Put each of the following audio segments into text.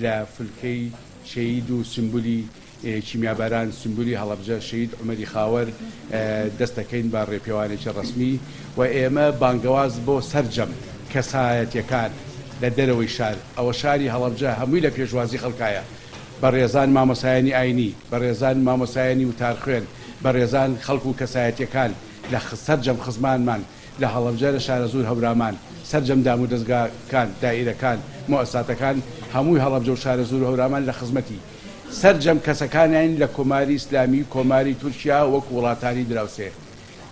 لە فلکەی شەهید و سمبولی کیمیاباران سمبولی هەڵەبجە شەهید عومەری خاوەر دەست دەکەین بە ڕێپێوانێکی ڕەسمی و ئێمە بانگەواز بۆ سەرجەم کەسایەتیەکان لە دەرەوەی شار ئەوە شاری هەڵەبجە هەمووی لە پێشوازی خەڵکایە بەڕێزان مامۆسایانی ئاینی بەڕێزان مامۆسایانی وتارخوێن بەڕێزان خەڵک و کەسایەتیەکان لە سەرجەم خزمانمان لە هەڵەبجە لە شارەزوور هەورامان سەرجەم دامودەزگاکان دائیرەکان موئەسساتەکان هەمووی هەڵەبجە و شارەزوور و هەورامان لە خزمەتی سەرجەم کەسەکانین لە کۆماری ئیسلامی کۆماری تورکیا وەکو وڵاتانی دراوسێ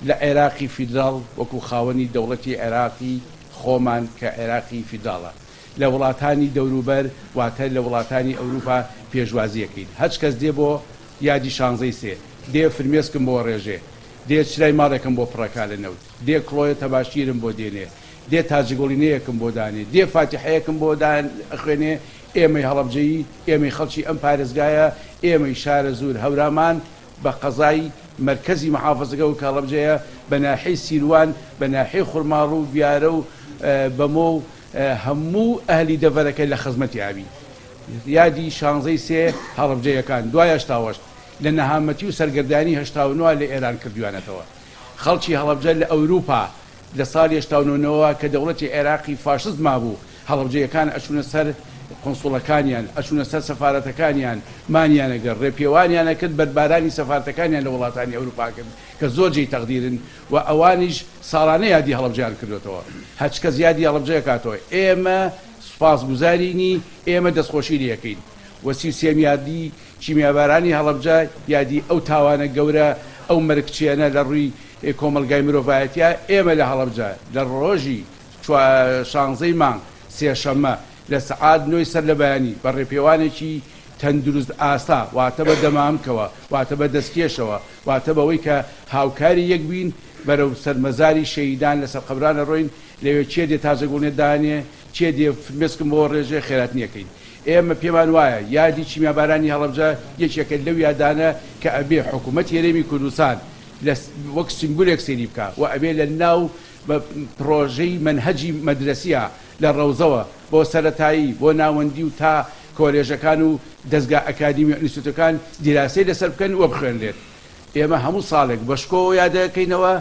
لە عێراقی فیدراڵ وەکو خاوەنی دەوڵەتی عێراقی خۆمان کە عێراقی فیدراڵە لە وڵاتانی دەوروبەر واتە لە وڵاتانی ئەوروپا پێشوازی ئەکەین هەچ کەس دێ بۆ یادی شانزەی سێ دێ فرمێسکم بۆ ڕێژێ دێ چرای ماڵێکم بۆ پڕەکا لە نەوت دێ کڵۆیە تەباشیرم بۆ دێنێ دێ تاجگوڵینەیەکم بۆ دانێ دێ فاتیحەیەکم بۆ ئەخوێنێ ئێمەی هەڵەبجەیی ئێمەی خەڵکی ئەم پارێزگایە ئێمەی شارەزوور هەورامان بە قەزای مەرکەزی محافزەکە وەک هەڵەبجەیە بە ناحیەی سیروان بە ناحیەی خورماڵ و بیارە و بەمۆ و هەموو ئەهلی دەڤەرەکە لە خزمەتی ئابین. یادی شانزەی سێ هەڵەبجەیەکان دوای هەشتاوهەشت لە نەهامەتی و سەرگەردانی 89 لە ئێران کردویانەتەوە. خەڵکی هەڵەبجە لە ئەوروپا لە ساڵی 89 نەوە کە دەوڵەتی عێراقی فاشست مابوو هەڵەبجەیەکان ئەچوونە سەر قونسوڵەکانیان ئەچوونە سەر سەفارەتەکانیان مانیان ئەگرت ڕێپێوانیان ئەکرد بەردبارانی سەفارتەکانیان لە وڵاتانی ئەوروپا کرد کە زۆر جێی تەقدیرن و ئەوانیش ساڵانە یادی هەڵەبجەیان کردۆتەوە هەچ کەس یادی هەڵەبجە ئەکاتەوە ئێمە سوپاسگوزارینی ئێمە دەستخۆشی لێ ئەکەین و 33ەم یادی کیمیابارانی هەڵەبجە یادی ئەو تاوانە گەورە ئەو مەرگچێنە لە ڕووی کۆمەڵگای مرۆڤایەتیە ئێمە لە هەڵەبجە لە ڕۆژی شانزەی مانگ سێشەممە لە سەعات نۆی سەر لە بەیانی بە ڕێپێوانێکی تەندروست ئاسا واتە بە دەمامکەوە واتە بە دەستکێشەوە واتە بەوەی کە هاوکاری یەک بین بەرەو سەر مەزاری شەهیدان لەسەر قەبران ئەڕۆین لەوێ کێ دێ تاجەگوڵنێ دانێ کێ دێ فرمێسکم بۆ ڕێژێ خێراتنیەکەین ئێمە پێمان وایە یادی کیمیابارانی هەڵەبجە یەکێکە لەو یادانە کە ئەبێ حکوومەتی هەرێمی کوردستان لە وەک سیمبولێک سەیری بکا و ئەبێ لە ناو بە پڕۆژەی مەنهەجی مەدرەسیە لە ڕەوزەوە بۆ سەرەتایی بۆ ناوەندی و تا کۆلێژەکان و دەزگا ئەکادیمی و ئینستیتۆکان دیراسەی لەسەر بکەن و بخوێنرێت. ئێمە هەموو ساڵێک بە شکۆوە یادەکەینەوە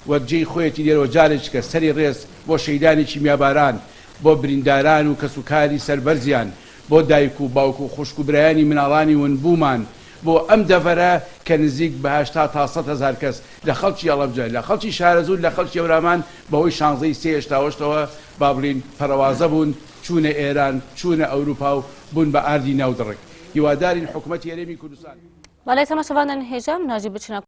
و جێی خۆیەتی لێرەوە جارێکیکە سەری ڕێز بۆ شەهیدانی کیمیاباران، بۆ برینداران و کەسوکاری سەربەرزیان، بۆ دایک و باوک و خوشک و برایانی مناڵانی ونبوومان، بۆ ئەم دەڤەرە کە نزیک بە 80 تا 100 هەزار کەس لە خەڵکی هەڵەبجە، لە خەڵکی شارەزوور، لە خەڵکی هەورامان بەهۆی شانزەی سێ هەشتاوهەشتەوە با بڵێین پەرەوازە بوون، چوونە ئێران، چوونە ئەوروپا و بوون بە ئاردی ناو دڕک. هیوادارین حکومەتی هەرێمی کوردستان. بەڵێ تەماشەڤانان هێژا مناژی بچنە.